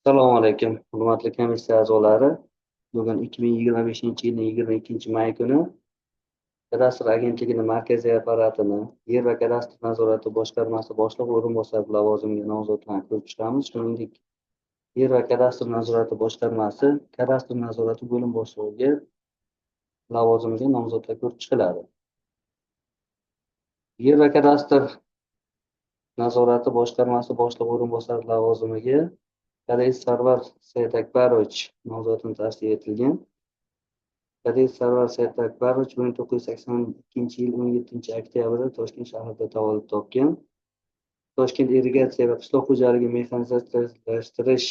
Assalomu alaykum, hurmatli komissiya a'zolari. Bugun 2025-yilning 22-may kuni Kadastr agentligi markaziy apparatini Yer va kadastr nazorati boshqarmasi boshlig'i o'rinbosari lavozimiga nomzodlarni ko'rib chiqamiz. Shuningdek, Yer va kadastr nazorati boshqarmasi kadastr nazorati bo'lim boshlig'iga lavozimiga nomzodlar ko'rib chiqiladi. Yer va kadastr nazorati boshqarmasi boshlig'i o'rinbosari lavozimiga Kadeyev Sarvar Saidakbarovich nomzodini tavsiya etilgan. Kadeyev Sarvar Saidakbarovich 1982-yil 17 oktyabrda Toshkent shahrida tavallud topgan. Toshkent irrigatsiya va qishloq xo'jaligi mexanizatsiyalashtirish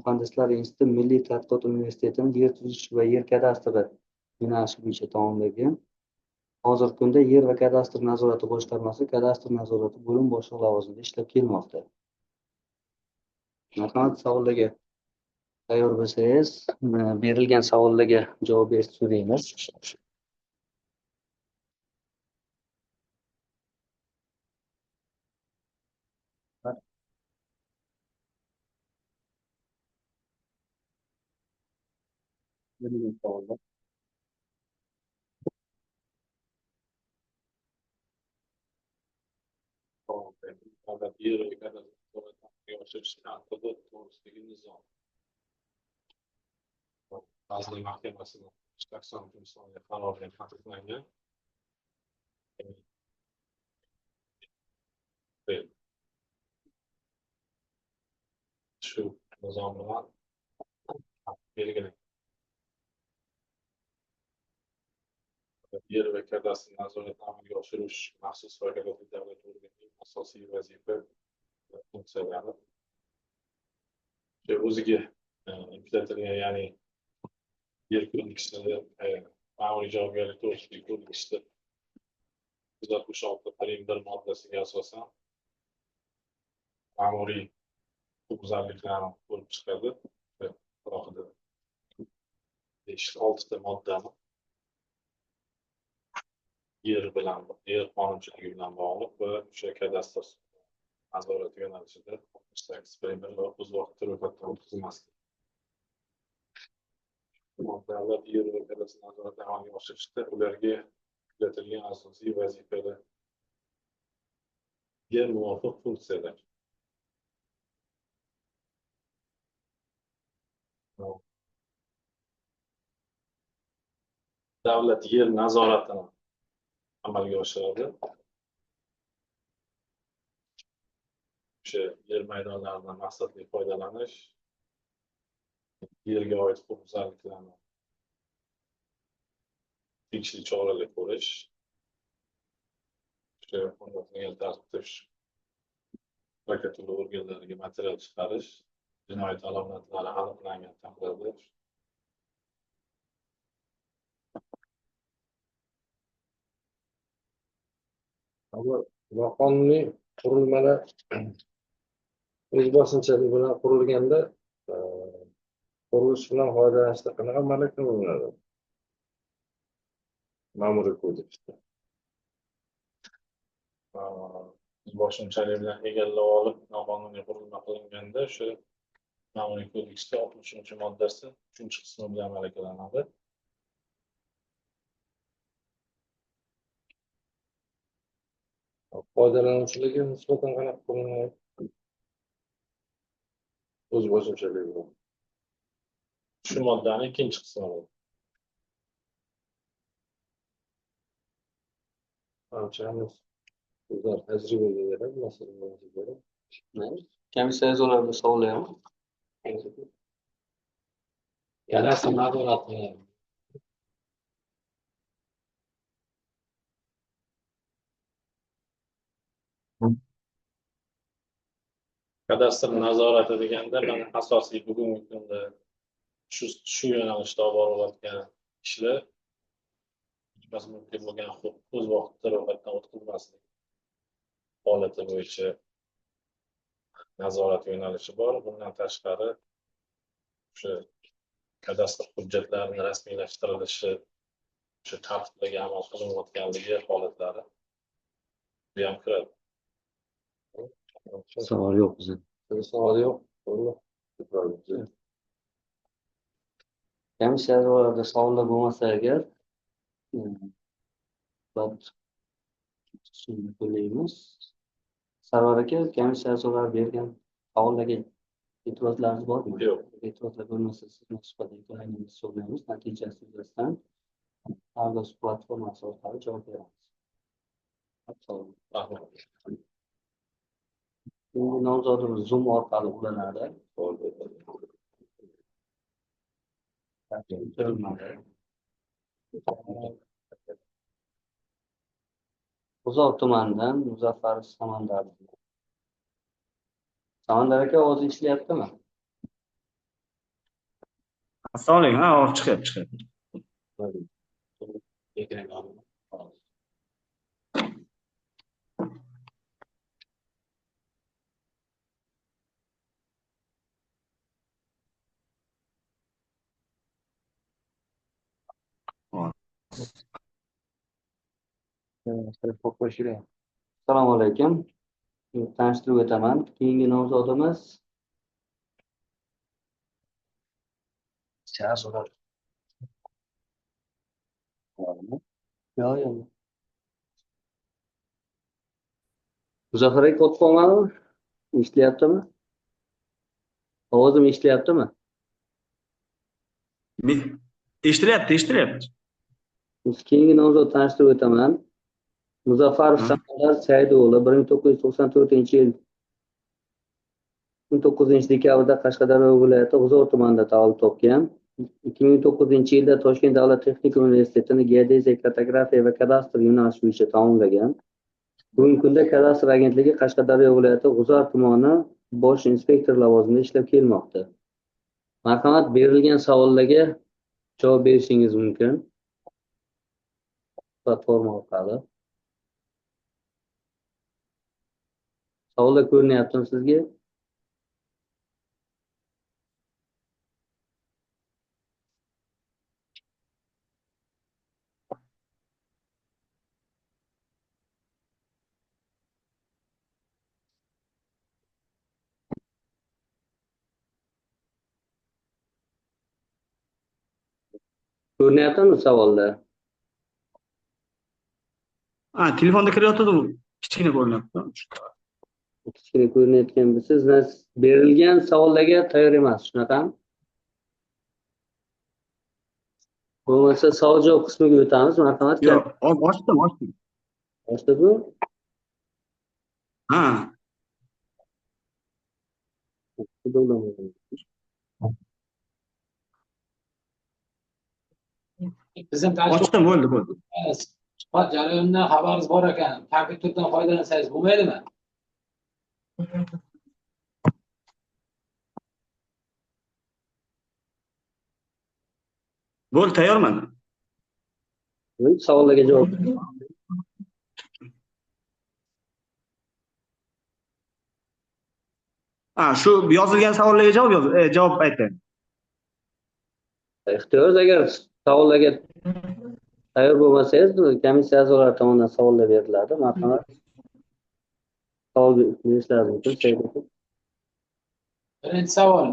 muhandislar instituti Milliy tadqiqot universitetini yer tuzish va yer kadastri yo'nalishi bo'yicha tamomlagan. Hozirgi kunda Yer va kadastr nazorati boshqarmasi kadastr nazorati bo'lim boshlig'i lavozimida ishlab kelmoqda. Marhamat, savollarga tayyor bo'lsangiz, berilgan savollarga javob berishni so'raymiz. Berilgan savollar. Davlat yer va kadastr nazoratini amalga oshirish tartibi to'g'risidagi nizom. Vazirlar Mahkamasining 83-sonli qarori bilan taqiqlangan. Shu nizom bilan belgilangan. Yer va kadastr nazoratini amalga oshirish maxsus vakolatli davlat organining asosiy vazifa va funksiyalari o'sha o'ziga yuklatilgan, ya'ni Yer kodeksida, ma'muriy javobgarlik to'g'risidagi kodeksda 166 prim 1 moddasiga asosan ma'muriy huquqbuzarliklarni ko'rib chiqadi. Alohida besh oltita moddani yer bilan, yer qonunchiligi bilan bog'liq va o'sha kadastr nazorati yo'nalishida 68 prim 1 va o'z vaqtida ro'yxatdan o'tkazilmaslik. Davlat yer va kadastr nazoratini amalga oshirishda ularga yuklatilgan asosiy vazifalarga muvofiq funksiyalar. Davlat yer nazoratini amalga oshiradi. O'sha yer maydonlaridan maqsadli foydalanish, yerga oid huquqbuzarliklarni tegishli choralar ko'rish, o'sha o'rnatilgan tartibda prokuratura organlariga material chiqarish, jinoyat alomatlari aniqlangan taqdirda Ama noqonuniy qurilmalar o'zboshimchalik bilan qurilganda, qurilish bilan foydalanishda qanaqa malaka qilinadi? Ma'muriy kodeksda. O'zboshimchalik bilan egallab olib noqonuniy qurilma qilinganda o'sha ma'muriy kodeksda 63-moddasi uchinchi qismi bilan malakalanadi. Foydalanuvchilarga nisbatan qanaqa qilinadi? O'zboshimchalik bilan. Shu moddani ikkinchi qismi bo'ladi. Anchamiz o'zlar tajribaga ega masala bo'yicha. Komissiya a'zolarida savollar yo'qmi? Kadastr nazorati Kadastr nazorati deganda mana asosiy bugungi kunda shu yo'nalishda olib borilayotgan ishlar ko'chmas mulkka bo'lgan huquq o'z vaqtida ro'yxatdan o'tkazilmaslik holati bo'yicha nazorat yo'nalishi bor. Bundan tashqari o'sha kadastr hujjatlarini rasmiylashtirilishi, o'sha tartiblarga amal qilinayotganligi holatlari bu ham kiradi. Savol yo'q bizda. Savol yo'q. To'g'ri. Komissiya a'zolarida savollar bo'lmasa agar, qo'llaymiz. Sarvar aka, komissiya a'zolari bergan savollarga e'tirozlaringiz bormi? Yo'q. E'tirozlar bo'lmasa, sizni suhbat yakunlaymiz, so'raymiz. Natijasi yuzasidan Argos platformasi orqali javob beramiz. Sog' bo'ling. Rahmat. Keyingi nomzodimiz Zoom orqali ulanadi. Ko'rinmadi. G'uzor tumanidan Muzaffar Samandar. Samandar aka, ovozi eshityaptimi? Assalomu alaykum. Ha, ovoz chiqyapti, chiqyapti. Ekran oldim. Assalomu alaykum. Tanishtirib o'taman. Keyingi nomzodimiz Yo'q, yo'q. Muzaffar aka qotib qolmadimi? Eshityaptimi? Ovozim eshityaptimi? Eshitilyapti, eshitilyapti. Keyingi nomzod tanishtirib o'taman. Muzaffarov Samandar Saido'g'li 1994-yil 19 dekabrda Qashqadaryo viloyati G'uzor tumanida tavallud topgan. 2009-yilda Toshkent davlat texnika universitetini geodeziya, kartografiya va kadastr yo'nalishi bo'yicha tamomlagan. Bugungi kunda Kadastr agentligi Qashqadaryo viloyati G'uzor tumani bosh inspektori lavozimida ishlab kelmoqda. Marhamat, berilgan savollarga javob berishingiz mumkin. Platforma orqali. Savollar ko'rinyaptimi sizga? Ko'rinyaptimi savollar? Ha, telefonda kirayotdi, kichkina ko'rinyapti. Kichkina ko'rinayotgan bo'lsa, berilgan savollarga tayyor emas, shunaqami? Bo'lmasa savol javob qismiga o'tamiz, marhamat. Yo'q, ochdim, ochdim. Ochdingmi? Ha. Bizim Ochdim, bo'ldi, bo'ldi. Suhbat jarayonidan xabaringiz bor ekan. Kompyuterdan foydalansangiz bo'lmaydimi? Bo'ldi, tayyorman. Savollarga javob. Ha, shu yozilgan savollarga javob yoz, javob aytay. Ixtiyoringiz, agar savollarga tayyor bo'lmasangiz, komissiya a'zolari tomonidan savollar beriladi. Marhamat. Savol berishlaringiz mumkin. Said aka. Birinchi savol.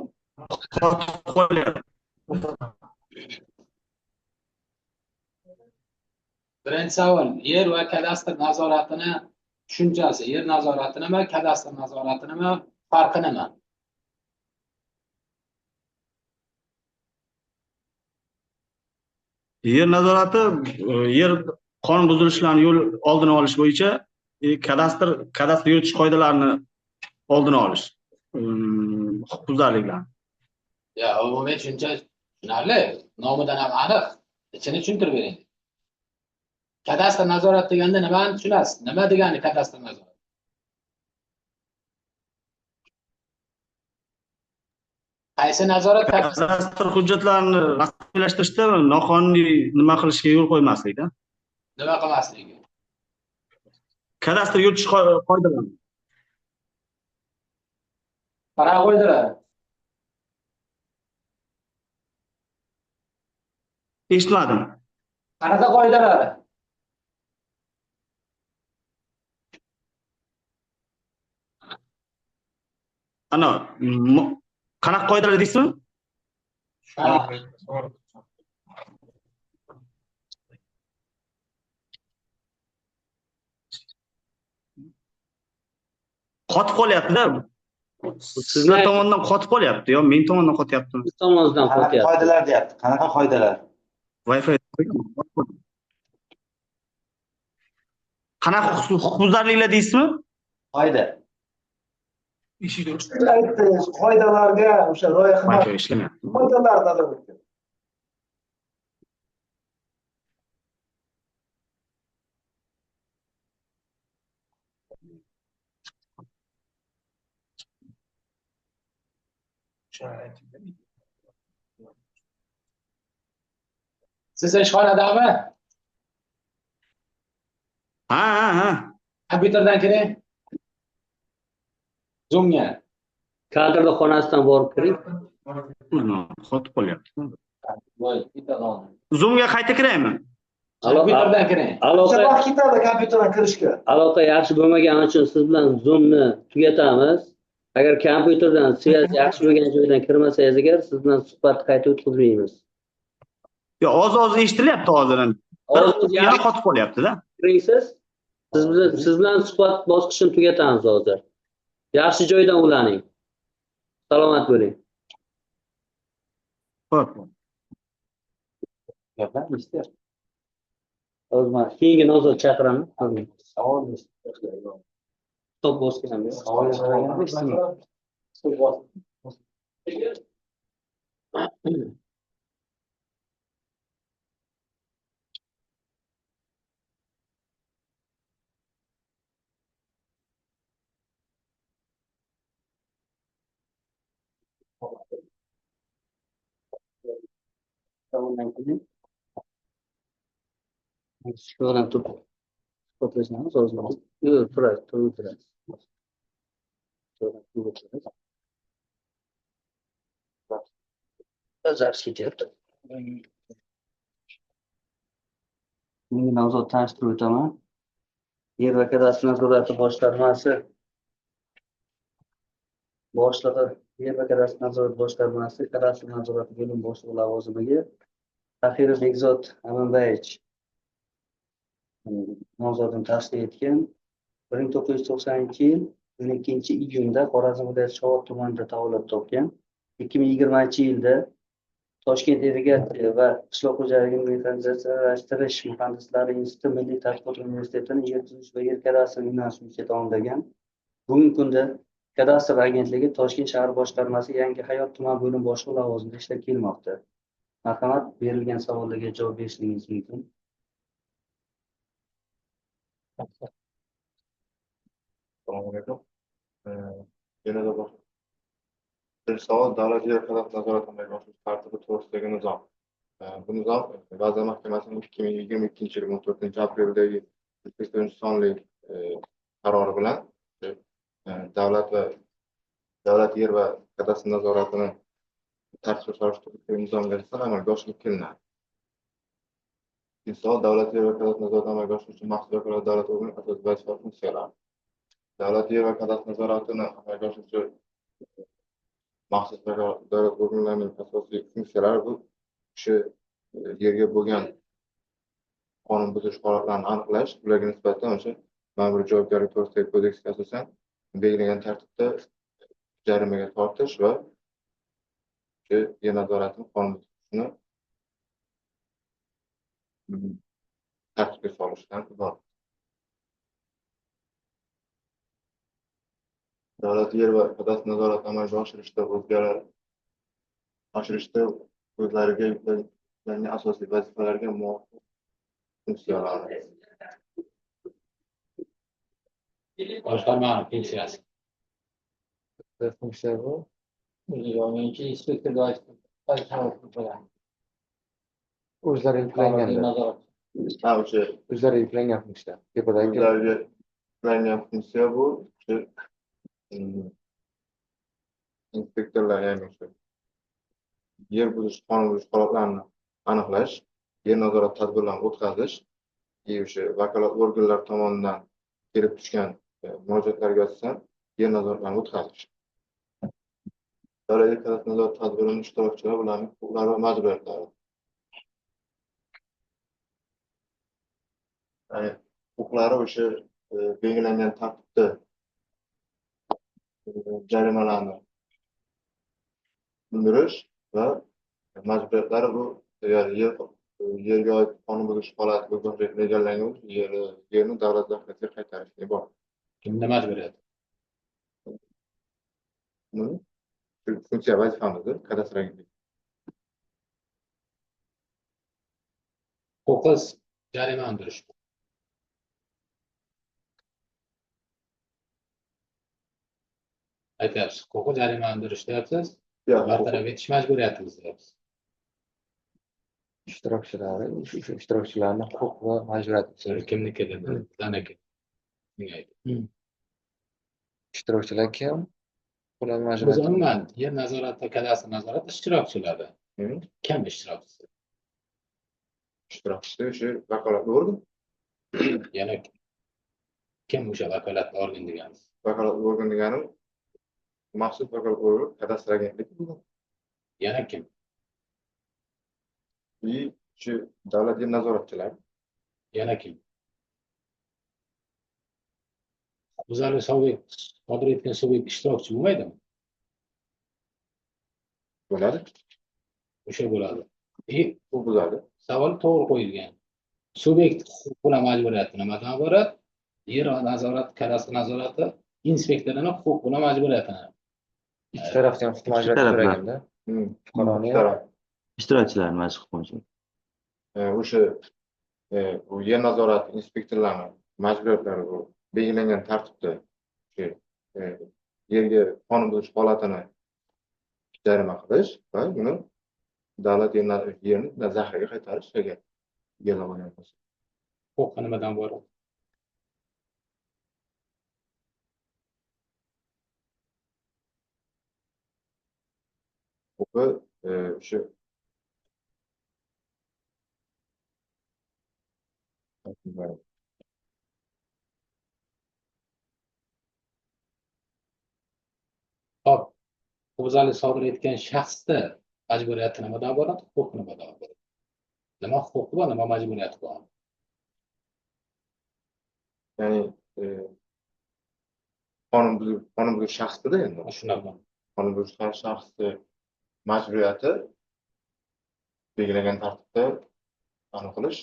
Qotib qolyapti. Birinchi savol. Yer va kadastr nazoratini tushunchasi, yer nazorati nima, kadastr nazorati nima, farqi nima? Yer nazorati, yer qonun buzilishlarini yo'l oldini olish bo'yicha, kadastr yuritish qoidalarini oldini olish, huquqbuzarliklarni. Ya, umumiy tushuncha tushunarli, nomidan ham aniq. Ichini tushuntirib bering. Kadastr nazorat deganda nimani tushunasiz? Nima degani kadastr nazorat? Qaysi nazorat? Kadastr hujjatlarini rasmiylashtirishda noqonuniy nima qilishga yo'l qo'ymaslikda. Nima qilmasligi? Kadastr yuritish qoidalarini. Qanaqa qoidalar? Eshitmadim. Qanaqa qoidalar? Ana, Qanaqa qoidalar deysizmi? Qotib qolyapti-da. Sizlar tomondan qotib qolyapti yo men tomondan qotyaptimi? Siz tomoningizdan Qanaqa qotyapti. qoidalar deyapti? Qanaqa qoidalar? Wi-Fi qanaqa huquqbuzarliklar deysizmi? Qoida. Aytdingiz, qoidalarga o'sha rioya qilma Wi-Fi ishlamayapti. Qoidalar nazarda tutilgan. Siz ishxonadami? Ha. Kompyuterdan kiring. Zoomga. Kadrlar xonasidan borib kiring. Qotib qolyapti. Zoomga qayta kiraymi? Kompyuterdan kiring. O'sha Aloqa vaqt ketadi kompyuterdan kirishga. Aloqa yaxshi bo'lmagani uchun siz bilan Zoomni tugatamiz. Agar kompyuterdan связь yaxshi bo'lgan joydan kirmasangiz agar, siz bilan suhbatni qayta o'tkazmaymiz. Yo, oz-oz eshitilyapti hozir. Ovozingiz Yana yaxshi qotib qolyapti-da. kiringsiz. Siz bilan suhbat bosqichini tugatamiz hozir. Yaxshi joydan ulaning. Salomat bo'ling. Xo'p. Gaplarni eshityapti. Hozir man keyingi nomzod chaqiraman. Savol Stop bosgan. Savol so'raganda eshitmayapti. Savoldan keyin shu bilan turib suhbatlashamiz hozir. Yo'q, turadi, turib o'tiradi. Turib o'tiradi. Запись ketyapti. Keyingi nomzod tanishtirib o'taman. Yer va kadastr nazorati boshqarmasi boshlig'i, Yer va kadastr nazorati boshqarmasi kadastr nazorati bo'lim boshlig'i lavozimiga Taxirov Bekzod Amanbayevich nomzodini tavsiya etgan. 1992 yil 12-iyunda Xorazm viloyati Shovot tumanida tavallud topgan. 2020 yilda Toshkent irrigatsiya va qishloq xo'jaligini mexanizatsiyalashtirish muhandislari instituti Milliy tadqiqot universitetini yer tuzish va yer kadastri yo'nalishi bo'yicha tamomlagan. Bugungi kunda Kadastr agentligi Toshkent shahar boshqarmasi Yangi Hayot tuman bo'lim boshlig'i lavozimida ishlab kelmoqda. Marhamat, berilgan savollarga javob berishingiz mumkin. Assalomu alaykum. Yanada bir birinchi savol: davlat yer kadastr nazorati amalga oshirish tartibi to'g'risidagi nizom. Bu nizom Vazirlar Mahkamasining 2022 yil 14-apreldagi 180-sonli qarori bilan davlat yer va kadastr nazoratini tartibga solish to'g'risidagi nizomga asosan amalga oshirilib kelinadi. Ikkinchi savol: davlat yer va kadastr nazoratini amalga oshirish uchun maxsus vakolatli davlat organi asosiy vazifa funksiyalari. Davlat yer va kadastr nazoratini amalga oshiruvchi maxsus vakolatli davlat organlarining asosiy funksiyalari bu o'sha yerga bo'lgan qonun buzish holatlarini aniqlash, ularga nisbatan o'sha ma'muriy javobgarlik to'g'risidagi kodeksga asosan belgilangan tartibda jarimaga tortish va o'sha yer nazoratini qonun buzishini tartibga solishdan iborat. Davlat yer va kadastr nazoratini amalga oshirishda o'zlariga yuklangan asosiy vazifalarga muvofiq funksiyalari. Boshqarmani funksiyasi. Funksiya bu. Inspektor O'zlari yuklangan. Nazorat. Ha, o'sha O'zlari yuklangan funksiya. Tepadagi o'zlariga yuklangan funksiya bu o'sha inspektorlar, ya'ni o'sha yer buzish, qonun buzish holatlarini aniqlash, yer nazorat tadbirlarini o'tkazish, и o'sha vakolatli organlar tomonidan kelib tushgan murojaatlarga asosan yer nazoratlarini o'tkazish. Davlat yer kadastr nazorati tadbirining ishtirokchilari, ularning huquqlari va majburiyatlari. Ya'ni huquqlari o'sha belgilangan tartibda jarimalarni undirish va majburiyatlari bu agar yerga oid qonun buzilish holati egallangan bo'lsa, yerni davlat zaxirasiga qaytarishga bor. Kimda majburiyat? Buni funksiya vazifamizdir, kadastr agentligi. Huquqi jarima undirish. Aytyapsiz, huquqi jarima undirish deyapsiz, bartaraf etish majburiyatimiz deyapsiz. Ishtirokchilari, o'sha ishtirokchilarning huquq va majburiyati. Kimniki dedi? Bizaniki. Ishtirokchilar kim? Ular Biz majburiyati. umuman yer nazorati, kadastr nazorati ishtirokchilari. Kim ishtirokchisi? Ishtirokchisi o'sha vakolatli organ. Yana kim o'sha vakolatli organ deganimiz? Vakolatli organ degani maxsus vakolatli organ kadastr agentligi. Yana kim? Shu davlat yer nazoratchilari. Yana kim? Huquqbuzarlik sodir etgan subyekt ishtirokchi bo'lmaydimi? Bo'ladi. O'sha bo'ladi. Huquq buzadi. Savol to'g'ri qo'yilgan. Subyekt huquq bilan majburiyati nimadan iborat? Yer nazorati, kadastr nazorati inspektorini huquq bilan majburiyatini. Ikki tarafdan huquq majburiyati so'raganda. Fuqaroni taraf. Ishtirokchilar majbur. O'sha bu yer nazorati inspektorlarini majburiyatlari bu belgilangan tartibda o'sha yerga qonun buzilish holatini jarima qilish va buni davlat yerini zaxiraga qaytarish agar egallab olgan bo'lsa. Huquq nimadan iborat? Huquqi o'sha Hop, huquqbuzarlik sodir etgan shaxsni majburiyati nimadan iborat, huquqi nimadan iborat? Nima huquqi bor, nima majburiyati bor? Ya'ni qonun buzuv shaxsida endi. Shunaqa. Qonun buzuv shaxsni majburiyati belgilangan tartibda aniq qilish.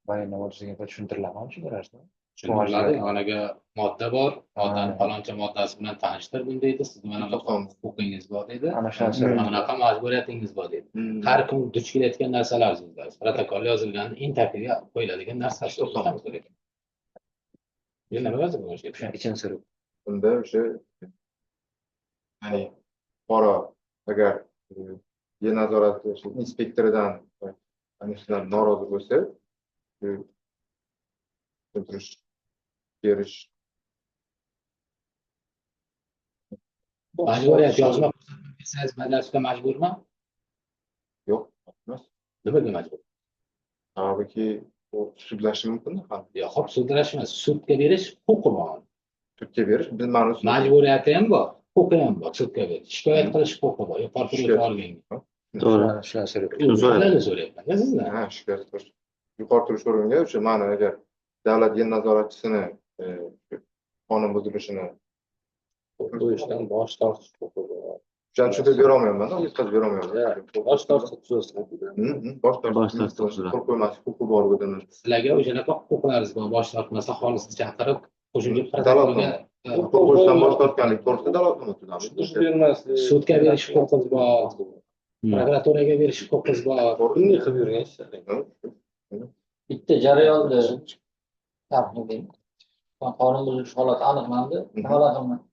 Bayonot degan tushuntiriladi shu narsa. Tushuntiriladi. Onaga modda bor, moddani faloncha moddasi bilan tanishtirdim deydi, siz mana bunaqa huquqingiz bor deydi. Ana shu narsa. Mana bunaqa majburiyatingiz bor deydi. Har kun duch kelayotgan narsalar sizlar. Protokol yozilgan, intakiga qo'yiladigan narsa shu. Nima yozilgan o'sha yerda? Ichini so'rab. Bunda o'sha ya'ni fuqaro agar yer nazorati inspektoridan ana shundan norozi bo'lsa, tushuntirish berish. Majburiyat yozma ko'rsatma bersangiz bajarishga majburmi? Yo'q, emas. Nimaga majbur? Sababiki u sudlashi mumkin ham. Yo'q, xo'p, sudlash emas, sudga berish huquqi bor. Sudga berish biz ma'lum. Majburiyati ham bor, huquqi ham bor sudga berish. Shikoyat qilish huquqi bor, yuqori turuvchi organga. To'g'ri. Shuni so'rayapman. Shuni so'rayapman sizdan. Ha, shikoyat qilish. Yuqori turish o'rniga o'sha ma'no agar davlat yer nazoratchisini qonun buzilishini qo'yishdan bosh tortish huquqi bor. O'shani tushuntirib bera olmayman, yetkazib bera olmayman. Bosh tortish tuzilsin. Bosh tortish qo'l qo'ymaslik huquqi bor o'dini. Sizlarga o'shanaqa huquqlaringiz bor, bosh tortmasa xolisni chaqirib, qo'shimcha protokolga qo'l qo'yishdan bosh tortganlik to'g'risida dalolatnoma tuzamiz. Tushuntirish bermaslik. Sudga berish huquqingiz bor, prokuraturaga berish huquqingiz bor. Bunday qilib yurgan ishlar. Bitta jarayonda qonun buzilish holati aniqlandi. Nimalar qilinadi?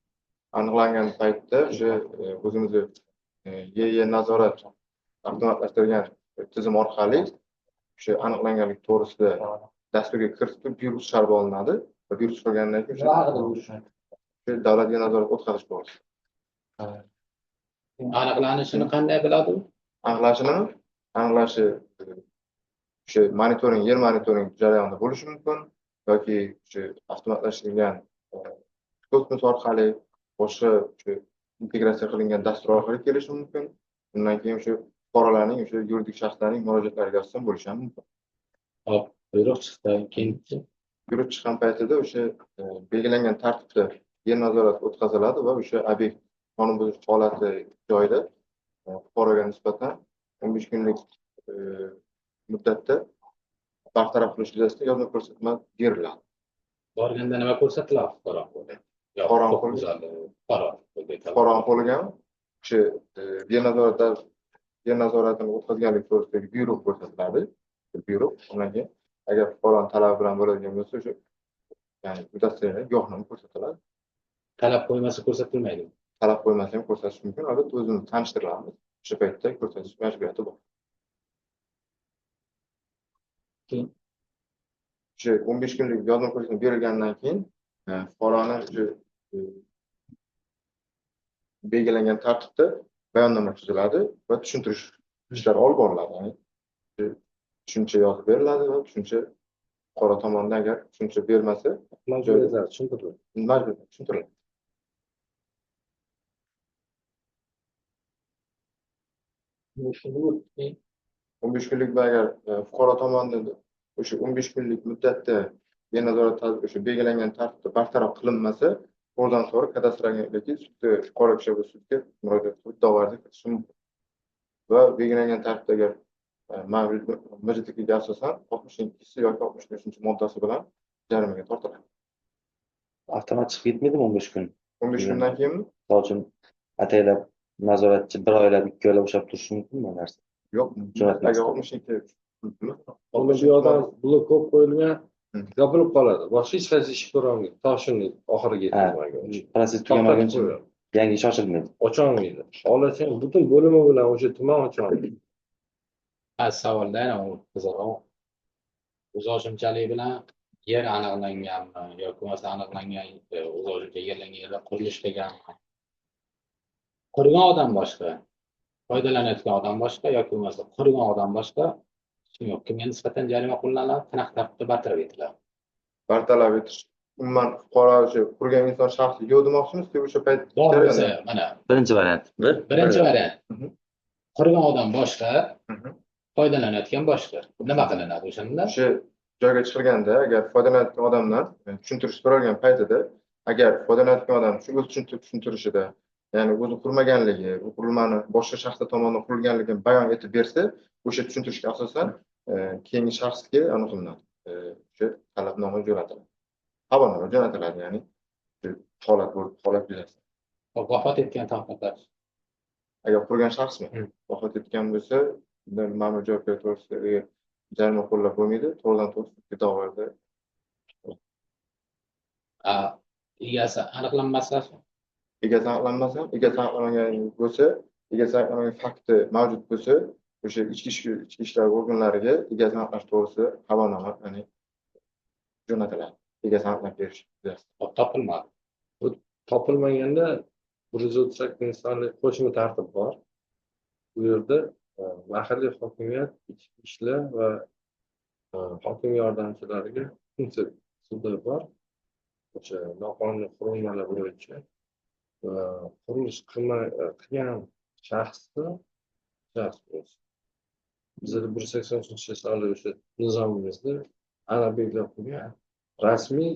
Aniqlangan paytda o'sha o'zimizni YY nazorat avtomatlashtirilgan tizim orqali o'sha aniqlanganlik to'g'risida dasturga kiritib buyruq chiqarib olinadi va buyruq chiqargandan keyin o'sha davlat nazorat o'tkazish to'g'risida. Aniqlanishini qanday biladi u? Aniqlanishini, aniqlashi o'sha monitoring, yer monitoring jarayonida bo'lishi mumkin yoki o'sha avtomatlashtirilgan Kosmos orqali, boshqa o'sha integratsiya qilingan dastur orqali kelishi mumkin. Undan keyin o'sha fuqarolarning, o'sha yuridik shaxslarning murojaatlariga asosan bo'lishi ham mumkin. Hop, buyruq chiqdi, keyinchi? Buyruq chiqqan paytida o'sha belgilangan tartibda yer nazorati o'tkaziladi va o'sha obyekt qonun buzish holati joyida fuqaroga nisbatan 15 kunlik muddatda bartaraf qilish yuzasidan yozma ko'rsatma beriladi. Borganda nima ko'rsatiladi fuqaro qo'liga? Fuqaro qo'liga? Fuqaro. Fuqaro qo'liga o'sha yer nazoratini o'tkazganlik to'g'risidagi buyruq ko'rsatiladi. Buyruq, undan keyin agar fuqaroni talabi bilan bo'ladigan bo'lsa, o'sha, ya'ni удостоверение, guvohnoma ko'rsatiladi. Talab qo'ymasa ko'rsatilmaydi. Talab qo'ymasa ham ko'rsatish mumkin. Albatta, o'zimiz tanishtiramiz. O'sha paytda ko'rsatish majburiyati bor. Keyin? O'sha 15 kunlik yozma ko'rsatma berilgandan keyin fuqaroni o'sha belgilangan tartibda bayonnoma tuziladi va tushuntirish ishlari olib boriladi. Ya'ni tushuncha yozib beriladi va tushuncha fuqaro tomonidan agar tushuncha bermasa, Majburiyatlar tushuntiriladi. Majburiyatlar tushuntiriladi. 15 kunlik agar fuqaro tomonidan o'sha 15 kunlik muddatda yer nazorat tadbiri o'sha belgilangan tartibda bartaraf qilinmasa, to'g'ridan to'g'ri kadastr agentligi sudga, fuqaro kishi bu sudga murojaat qilib da'vo arza kiritishi mumkin. Va belgilangan tartibda agar MJTKga asosan 62 yoki 65 moddasi bilan jarimaga tortiladi. Avtomat chiqib ketmaydimi 15 kun? 15 kundan keyinmi? Misol uchun, ataylab nazoratchi 1 oylab, 2 oylab ushlab turishi mumkinmi bu narsa? Yo'q, Jo'natmasdan. agar 62 Ammo bu yoqdan blok ko'p qo'yilgan, yopilib qoladi. Boshqa hech qaysi ish ko'ra olmaydi. Toshini oxiriga yetkazmaguncha. Protsess To'xtatib tugamaguncha qo'yadi. yangi ish ochilmaydi. Ocholmaydi. Xohlasang butun bo'limi bilan o'sha tuman ocholmaydi. Ha, savolda yana u qizig'i. O'zboshimchalik bilan yer aniqlanganmi yoki bo'lmasa aniqlangan, o'zboshimcha egallangan yerda qurilish deganmi? Qurgan odam boshqa, foydalanayotgan odam boshqa yoki bo'lmasa qurgan odam boshqa. Yo'q, kimga nisbatan jarima qo'llaniladi, qanaqa tartibda bartaraf etiladi? Bartaraf etish umuman fuqaro o'sha qurgan inson shaxsi yo'q demoqchimiz, o'sha payt bor jarayonda. bo'lsa, mana Birinchi variant. Bir. Birinchi variant. Qurgan odam boshqa, foydalanayotgan boshqa. Nima qilinadi o'shanda? O'sha joyga chiqilganda agar foydalanayotgan odamdan tushuntirish so'ralgan paytida, agar foydalanayotgan odam shu o'z tushuntirishida, ya'ni o'zi qurmaganligi, bu qurilmani boshqa shaxslar tomonidan qurilganligini bayon etib bersa, o'sha tushuntirishga asosan keyingi shaxsga aniq qilinadi. O'sha talabnoma jo'natiladi. Xabarnoma jo'natiladi, ya'ni holat bo'lib, holat yuzasidan. Hop, vafot etgan taqdirda. Agar qurgan shaxsmi? Vafot etgan bo'lsa, unda ma'muriy javobgarlik to'g'risidagi jarima qo'llab bo'lmaydi, to'g'ridan to'g'ri sudga da'voga. Egasi aniqlanmasa? Egasi aniqlanmasa, egasi aniqlanmagan bo'lsa, egasi aniqlanmagan fakti mavjud bo'lsa, o'sha ichki ishlar organlariga egasini aniqlash to'g'risida xabarnoma, ya'ni jo'natiladi. Egasini aniqlab berish yuzasidan. Hop, topilmadi. Bu topilmaganda bir yuz o'ttiz sakkizinchi sonli qo'shma tartib bor. Bu yerda mahalliy hokimiyat, ichki ishlar va hokim yordamchilariga funksiya sudi bor. O'sha noqonuniy qurilmalar bo'yicha va qurilish qilgan shaxsni shaxs bo'lsin. Bizda bir yuz sakson uchinchi sonli o'sha nizomimizda aniq belgilab qo'ygan. Rasmiy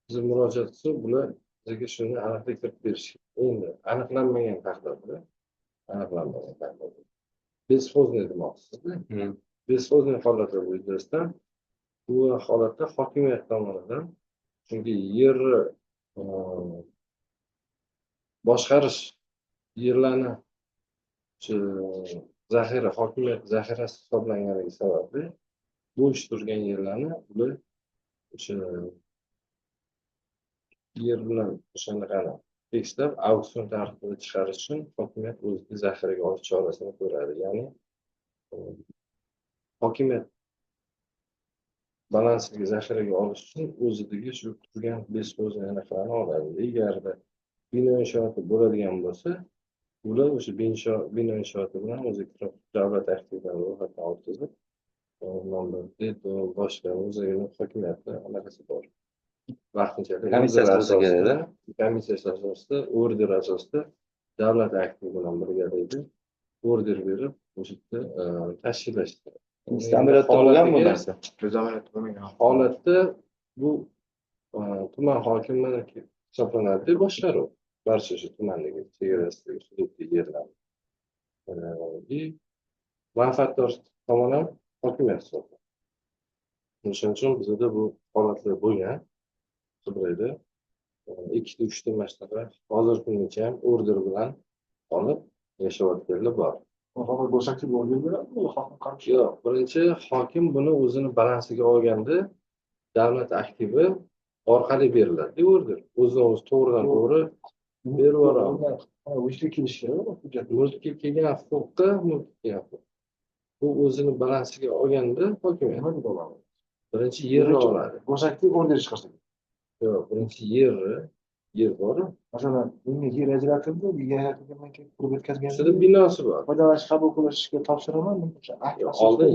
biz murojaat qilsak, bular bizga shuni aniqlik kiritib berish. Endi aniqlanmagan taqdirda, aniqlanmagan taqdirda bесхозный demoqchisizda. Bесхозный holatlar yuzasidan bu holatda hokimiyat tomonidan, chunki yerni boshqarish, yerlarni zaxira, hokimiyat zaxirasi hisoblanganligi sababli bo'sh turgan yerlarni ular o'sha yer bilan o'shanaqani tekstlab auksion tartibida chiqarish uchun hokimiyat o'ziga zaxiraga olish chorasini ko'radi. Ya'ni hokimiyat balansiga zaxiraga olish uchun o'zidagi shu turgan bесхозный anaqalarni oladi. Agarda bino inshooti bo'ladigan bo'lsa, ular o'sha bino inshooti bilan o'zi davlat aktivlarini ro'yxatdan o'tkazib, boshqa o'zini hokimiyatni anaqasi bor. Vaqtinchalik Komissiyasi order bo'lsa kerak-da. asosida, komissiyasi asosida, order asosida davlat aktivi bilan birgalikda order berib, o'sha yerda tashkillashdi. Bizda amaliyotda bo'lganmi bu narsa? Biz amaliyotda bo'lmagan. Holatda bu tuman hokimi hisoblanadi, boshqaruv barcha o'sha tumandagi chegarasidagi hududdagi yerlar. И manfaatdor tomon ham hokimiyat hisoblanadi. O'shaning uchun bizada bu holatlar bo'lgan. Qibrayda ikkita, uchta mana shunaqa hozirgi kungacha ham order bilan olib yashayotganlar bor. Hokim bo'shakchi order beradimi, hokim qarshi? Yo'q, birinchi hokim buni o'zini balansiga olganda davlat aktivi orqali beriladi order. O'zidan o'zi to'g'ridan to'g'ri berib yuboradi. Vujudga kelishi kerak hujjat. Mulkka kelgan huquqqa, mulkka kelgan huquq. Bu o'zini balansiga olganda hokimiyat Nima deb oladi? Birinchi yerni oladi. Bo'shakchi order chiqarsa. Yo'q, birinchi yerni, yer bor. Masalan, bunga yer ajratildi, yer ajratilgandan keyin qurib yetkazgan. Shunda binosi bor. Foydalanish qabul qilishga topshiraman, o'sha akt asosida Oldin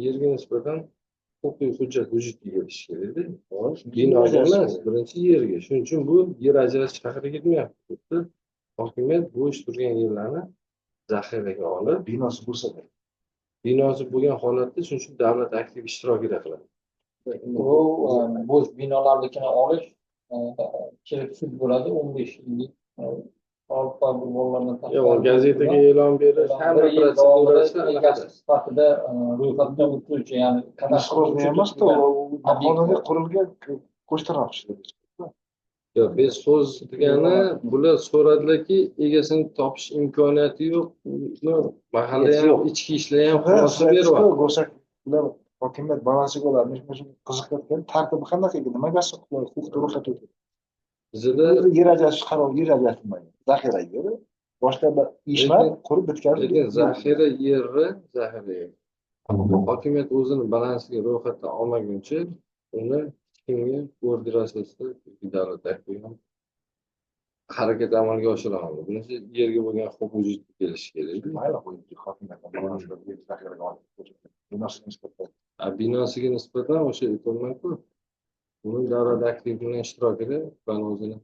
yerga nisbatan huquqiy hujjat vujudga kelishi kerakda. Binoga emas, birinchi yerga. Shuning uchun bu yer ajratish haqida ketmayapti. Bu yerda hokimiyat bo'sh turgan yerlarni zaxiraga olib, binosi bo'lsa, binosi bo'lgan holatda, shuning uchun davlat aktiv ishtirokida qiladi. Bu bo'sh binolarnikini olish kelib sud bo'ladi, 15 yillik bolalardan. Yo'q, gazetaga e'lon berish, hamma Bir yil davomida protsedurasi egasi anaqada. Sifatida ro'yxatdan o'tuvchi, ya'ni kadastr Бесхозный emas-da, u noqonuniy qurilgan qo'shtirnoq ichida. Yo'q, бесхоз degani bular so'radilarki, egasini topish imkoniyati yo'q. Uni mahalla Egasi ham, yo'q. ichki ishlar ham xulosa beryapti. Go'shak ular hokimiyat balansiga oladi. Men shu qiziqayotgan tartibi qanaqa ekan? Nimaga asosan huquq ro'yxat o'tadi? Bizada O'zi yer ajratish qaror, yer ajratilmagan. Zaxira yeri. Boshqa bir ishlar qurib bitkazib. Lekin zaxira yerni, zaxira yer. Hokimiyat o'zini balansiga ro'yxatdan olmaguncha uni hech kimga order asosida yoki davlat aktivi ham harakat amalga oshira olmaydi. Bunisi yerga bo'lgan huquq vujudga kelishi kerak. Mayli, qo'yib, hokimiyat balansiga yer zaxiraga olib. Binosiga nisbatan. A binosiga nisbatan o'sha aytyapman-ku, uni davlat aktivi bilan ishtirokida van o'zini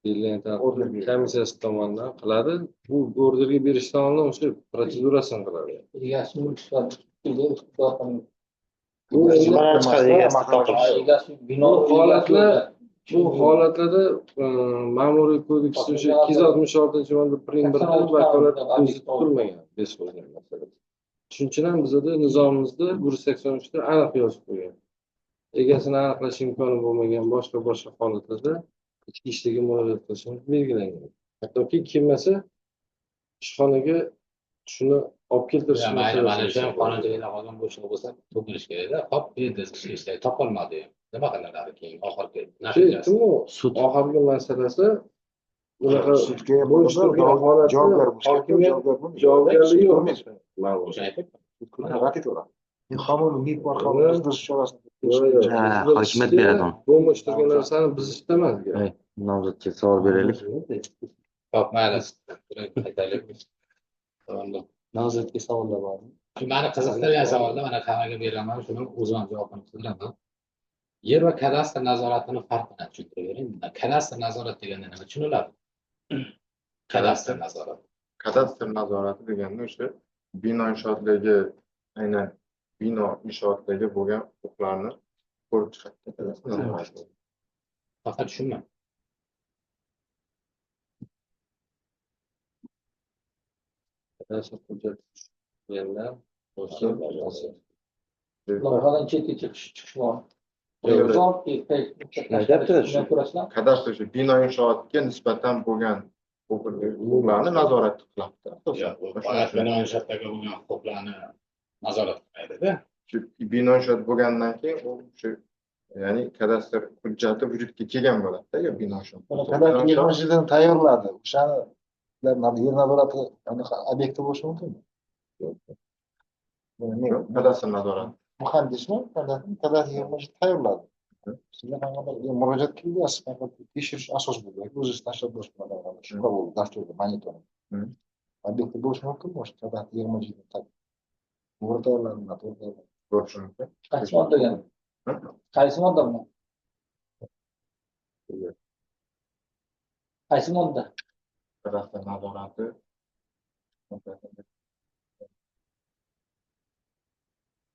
belgilangan tartibda Order beradi. Komissiyasi tomonidan qiladi. Bu orderga berishdan oldin o'sha protsedurasini qiladi. Egasi mulk sifatida Bu endi Chiqarib chiqadi, egasi topilishi. Egasi bino Bu holatlarda ma'muriy kodeksda o'sha 266-modda prim 1da vakolat ko'zda tutilmagan бесхозный masalasi. Shuning uchun ham bizada nizomimizda 183da aniq yozib qo'ygan. Egasini aniqlash imkoni bo'lmagan boshqa boshqa holatlarda ichki ishlarga murojaat qilishimiz belgilangan. Hattoki kelmasa, ishxonaga shuni olib keltirish Mayli, mana masalasi shu ham qonunchilikda qolgan bo'shliq bo'lsa to'kilishi kerakda. Hop, berdi, ishlar topolmadi. Nima qilinadi keyin oxirgi natijasi? Aytdimu, Sud. Oxirgi masalasi bunaqa Sudga ham bo'sh turgan holatda javobgar bo'lishi kerak, hokimiyat javobgar bo'lmaydi. javobgarligi yo'q. Bo'lmaydi. Ma'lum. O'sha aytyapman. Rad etaveradi. Qonun MIB orqali buzdirish chorasini Yo'q, yo'q. Ha, hokimiyat beradi uni. Bo'sh turgan narsani buzishda emas gap. Hey, nomzodga savol beraylik. Hop, mayli. Aytaylik. Savollar. Nomzodga savollar bormi? Shu mani qiziqtirgan savolda mana hammaga beraman, shuni o'zim ham javobini qildiraman. Yer va kadastr nazoratini farqini tushuntirib bering. Kadastr nazorat deganda nima tushuniladi? Kadastr nazorat. Kadastr nazorati deganda o'sha bino inshootlarga, aynan bino inshootlarga bo'lgan huquqlarni ko'rib chiqadi kadastr nazorati. Faqat shumi? Kadastr hujjat tuzganlar boshqa Loyihadan chetga chiqish bor. Yo'q. Aytyapti-da shu. Ko'rasizlar. Kadastr o'sha bino inshootga nisbatan bo'lgan huquqlarni nazorat qiladi asosan. Yo'q, bu faqat bino inshootlarga bo'lgan huquqlarni nazorat qilmaydida. Shu bino inshoot bo'lgandan keyin u shu, ya'ni kadastr hujjati vujudga kelgan bo'ladida agar bino inshoot. Kadastr yig'ilishini tayyorladi. O'shani ular yer nazorati anaqa obyekti bo'lishi mumkinmi? Yo'q, kadastr nazorati. Muhandismi? Kadastr yig'ilishini tayyorladi. Sizga qanaqadir murojaat keldi, qanaqadir tekshirish asos bo'ldi yoki o'zingiz tashlab boshqa shubha bo'ldi dasturda monitoring. Obyekti bo'lishi mumkinmi o'sha kadastr yig'ilishini to'g'ri tayyorlandimi, noto'g'ri tayyorlandimi? Bo'lishi mumkin. Qaysi moddaga? Qaysi modda bilan? Qaysi modda? Kadastr nazorati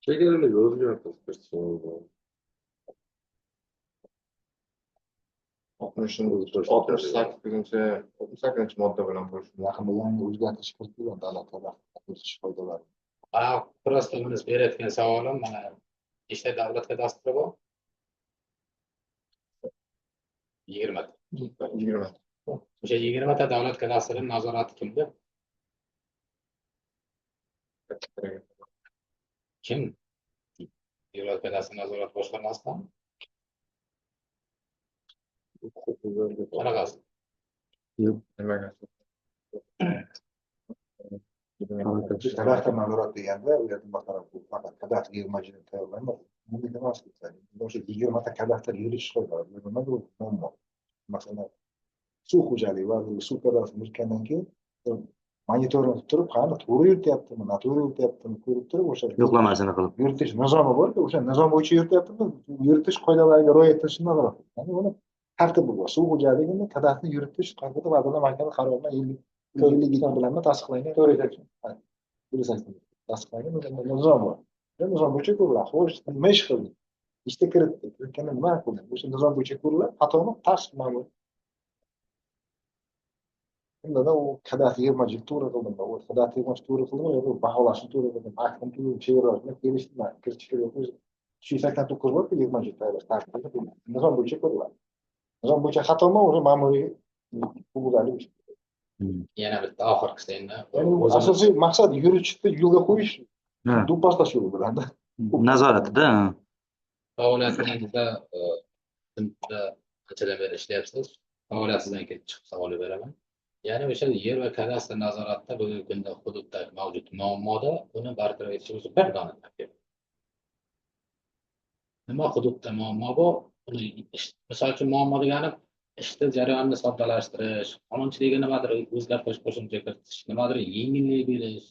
Chegaralarga o'zgartirish kiritish mumkin. 68 modda bilan bo'lishi. Yaqinda yangi o'zgartirish kiritilgan davlat kadastr yuritish qoidalari. Просто buni berayotgan savolim mana nechta davlat kadastri bor? 20 ta. 20 ta. O'sha 20 ta davlat kadastrini nazorati kimda? Kim? Davlat kadastr nazorat boshqarmasidan? Qanaqasi? Nimaga? Kadastr nazorat deganda u yerda masalan bu faqat kadastr yig'majini tayyorlaymiz. Bunday emas. O'sha 20 ta kadastr yuritish qoidalari. Bu nima bu muammo? Masalan, suv xo'jaligi vazirligi suv kadastrini yuritgandan keyin monitoring qilib turib, qani to'g'ri yurityaptimi, noto'g'ri yurityaptimi ko'rib turib, o'sha yo'qlamasini qilib yuritish nizomi bor-ku, o'sha nizom bo'yicha yurityaptimi, yuritish qoidalariga rioya etilishini nazorat qiladi. Ya'ni buni tartibi bor. Suv xo'jaligini kadastrni yuritish haqida Vazirlar Mahkamasi qarori bilan 52 bilan tasdiqlangan 480 tasdiqlangan nizom bor. O'sha nizom bo'yicha ko'riladi. Xo'sh, nima ish qildi? Ishga kiritdi. Kiritganda nima qildi? O'sha nizom bo'yicha ko'riladi. Xatoni tasdiqlanadi. Unda u kadastr yig'majini to'g'ri qildimi? U kadastr yig'majini to'g'ri qildimi yoki baholashni to'g'ri qildimi? Aktni to'g'ri chegaralashni kelishdimi? Kiritish kerak yo'q. 389 bor-ku yig'majini tayyorlash tartibi. Nizom bo'yicha ko'riladi. Nizom bo'yicha xatomi o'sha ma'muriy huquqlarni. Yana bitta oxirgisi endi. Asosiy maqsad yuritishni yo'lga qo'yish, do'pposlash yo'li bilan. Nazoratida. Faoliyatingizda anchadan beri ishlayapsiz. Faoliyatingizdan kelib chiqib savol beraman. Ya'ni o'sha yer va kadastr nazoratida bugungi kunda hududda mavjud muammoda uni bartaraf etish uchun bir dona taklif. Nima hududda muammo bor? Uni misol uchun muammo degani ishni jarayonini soddalashtirish, qonunchilikka nimadir o'zgartirish, qo'shimcha kiritish, nimadir yengillik berish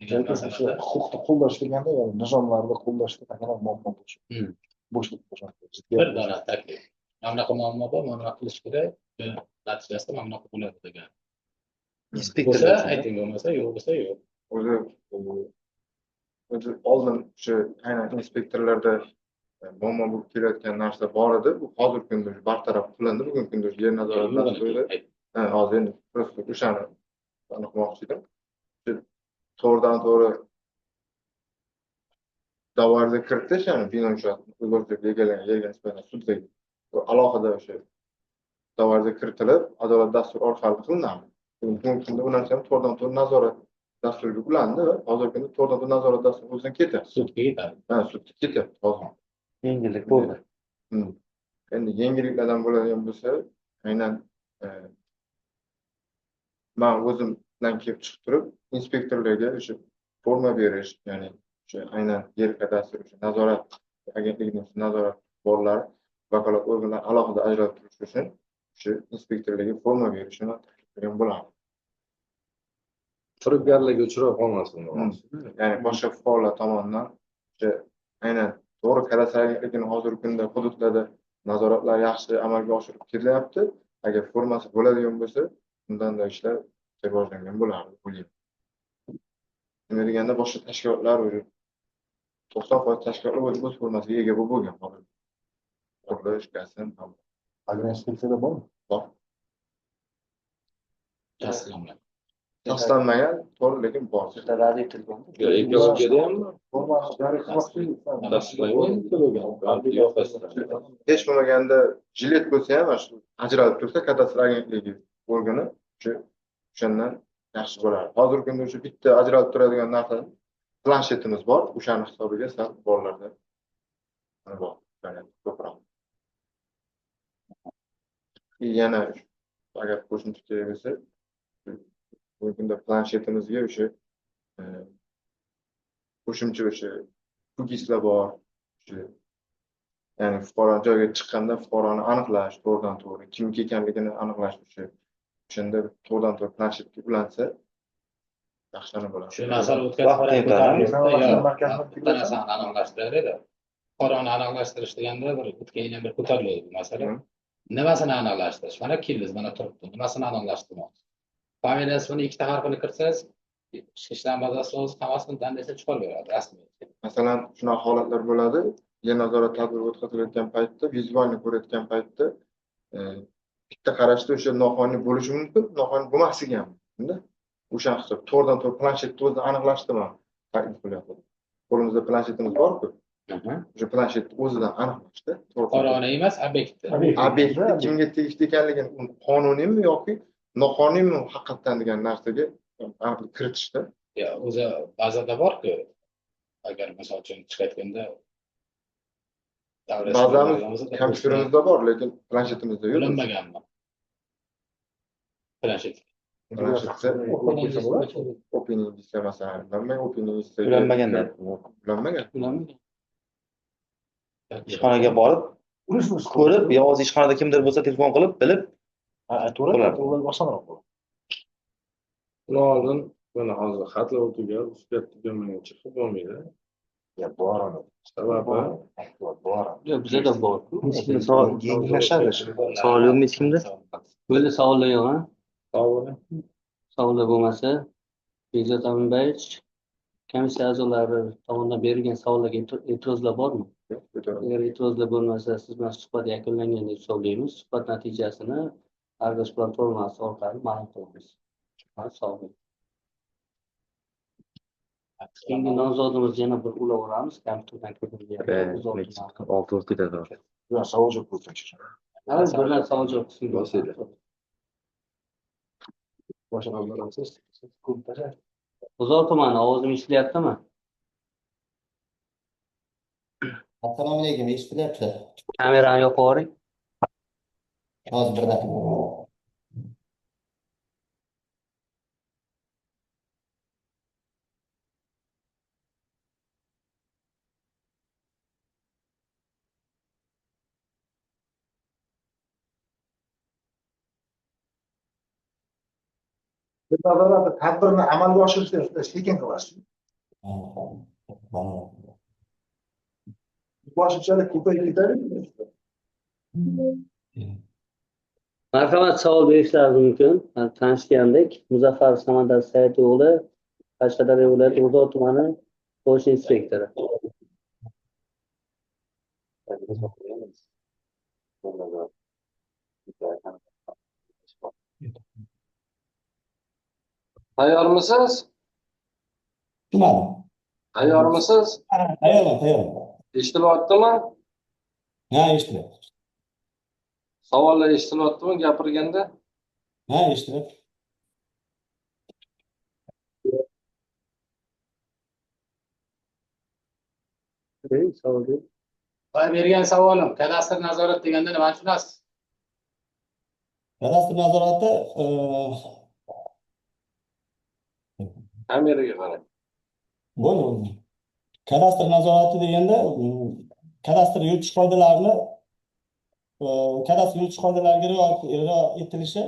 degan masalada. Huquqni qo'llash deganda, ya'ni nizomlarni qo'llashda qanday muammo bo'lishi. Bo'shliq bo'lishi. Bir dona taklif. Mana bunaqa muammo bor, mana bunaqa qilish kerak, natijasida mana bunaqa bo'ladi degan. Inspektorlar ayting, bo'lmasa yo'q, bo'lsa yo'q. O'zi oldin o'sha aynan inspektorlarda muammo bo'lib kelayotgan narsa bor edi. Bu hozirgi kunda bartaraf qilindi. Bugungi kunda yer nazorati dasturida. Hozir endi просто o'shani aniqlamoqchi edim. To'g'ridan to'g'ri da'voga kiritish, ya'ni bino inshootni o'zgartirib egalangan yerga nisbatan suddagi alohida o'sha da'voga kiritilib, adolat dasturi orqali qilinadi. Bugungi kunda bu narsa ham to'g'ridan to'g'ri nazorat dasturiga ulandi va hozirgi kunda to'g'ridan to'g'ri nazorat dasturi o'zidan ketyapti. Sudga ketadi. Ha, sudga ketyapti hozir. Yengillik bo'ldi. Endi yengilliklardan bo'ladigan bo'lsa, aynan men o'zimdan kelib chiqib turib, inspektorlarga o'sha forma berish, ya'ni o'sha aynan yer kadastri o'sha nazorat agentligining nazorat borlari, vakolat organlari alohida ajralib turish uchun o'sha inspektorlarga forma berishini taklif qilgan bo'lardim. Firibgarlikka uchrab qolmasin. Ya'ni boshqa fuqarolar tomonidan o'sha aynan to'g'ri kadastr agentligini hozirgi kunda hududlarda nazoratlar yaxshi amalga oshirib kelyapti. Agar formasi bo'ladigan bo'lsa, undan-da ishlar rivojlangan bo'lardi, o'ylayman. Nima deganda boshqa tashkilotlar уже 90% tashkilotlar o'z formasiga ega bo'lib bo'lgan hozir. Qurilish, gazin, Agroinspeksiyada bormi? Bor. Tasdiqlanmagan. Tasdiqlanmagan, to'g'ri, lekin bor. Sudda rad etilgan. Ekologiyada hammi? Tasdiqlangan. Yo'q, tasdiqlanmagan. Hech bo'lmaganda jilet bo'lsa ham shu ajralib tursa kadastr agentligi organi o'shandan yaxshi bo'lardi. Hozirgi kunda o'sha bitta ajralib turadigan narsa planshetimiz bor, o'shani hisobiga sal bolalarda bor, ko'proq. Yana agar qo'shimcha kerak bo'lsa, bugungi kunda planshetimizga o'sha qo'shimcha o'sha kukislar bor, o'sha ya'ni fuqaro joyga chiqqanda fuqaroni aniqlash, to'g'ridan to'g'ri kimniki ekanligini aniqlash o'sha o'shanda to'g'ridan to'g'ri planshetga ulansa yaxshi bo'ladi. Shu narsani o'tgan safar ham ko'tarib, bitta narsani aniqlashtiraylik. Fuqaroni aniqlashtirish deganda bir o'tgan yil ham bir ko'tarildi bu masala. Nimasini aniqlashtirish? Mana keldingiz, mana turibdi. Nimasini aniqlashtirmoqchi? Familiyasini ikkita harfini kirsangiz, ichki ishlar bazasi o'zi hammasini dandasini chiqarib beradi rasmiy. Masalan, shunaqa holatlar bo'ladi. Yer nazorat tadbiri o'tkazilayotgan paytda, vizualni ko'rayotgan paytda bitta qarashda o'sha noqonuniy bo'lishi mumkin, noqonuniy bo'lmasligi ham mumkin-da. O'sha hisob to'g'ridan to'g'ri planshetni o'zida aniqlashdimi? Taklif qilyapti. Qo'limizda planshetimiz bor-ku. O'sha planshetni o'zidan aniqlashdi. Fuqaroni emas, obyektni. Obyektni kimga tegishli ekanligini, qonuniymi yoki noqonuniymi haqiqatdan degan narsaga aniqlik kiritishdi. Ya, o'zi bazada bor-ku. Agar misol uchun chiqayotganda bazamiz kompyuterimizda bor, lekin planshetimizda yo'q. Ulanmaganmi? Planshet. Planshetda Open inglizcha masalan, ulanmagan, Open inglizcha Ulanmagan. Ulanmagan. Ulanmagan. Ishxonaga borib, ko'rib, yo o'zi ishxonada kimdir bo'lsa telefon qilib, bilib, to'g'ri, osonroq bo'ladi. Uni oldin mana hozir xatlar o'tgan, uslub tugamanga chiqib bo'lmaydi. Ya bor uni. Sababi bor. Yo'q, bizda bor-ku. Yengillashadi. Savol yo'qmi hech kimda? Bo'ldi, savollar yo'q, ha? Savol. Savollar bo'lmasa, Bekzod Aminbayevich, komissiya a'zolari tomonidan berilgan savollarga e'tirozlar bormi? Agar e'tirozlar bo'lmasa, siz bilan suhbat yakunlangan deb hisoblaymiz. Suhbat natijasini Argos platformasi orqali ma'lum qilamiz. Sog' bo'ling. Keyingi nomzodimiz yana bir ulaveramiz. Kompyuterdan ko'rinyapti. Olti bo'lib ketadi. Yo'q, savol javob bo'lsin. Birlar savol javob qismi. G'uzor tumani, ovozim eshitilyaptimi? Assalomu alaykum, eshitilyapti. Kamerani yoqib yuboring. Hozir bir daqiqa. Nazorat tadbirini amalga oshirishda juda sekin qilasiz. Boshimchalik ko'payib ketadi. Marhamat, savol berishlaringiz mumkin. Tanishgandek, Muzaffar Samandar Said o'g'li, Qashqadaryo viloyati G'uzor tumani bosh inspektori. Tayyormisiz? Tushunmadim. Tayyormisiz? Tayyorman, tayyorman. Eshitilyaptimi? Ha, eshitilyapti. Savollar eshitilyaptimi gapirganda? Ha, eshitilyapti. Savol. Boya bergan savolim, kadastr nazorat deganda nimani tushunasiz? Kadastr nazorati kameraga qarang. Bo'ldi. Kadastr nazorati deganda kadastr yuritish qoidalarini kadastr yuritish qoidalariga rioya etilishi,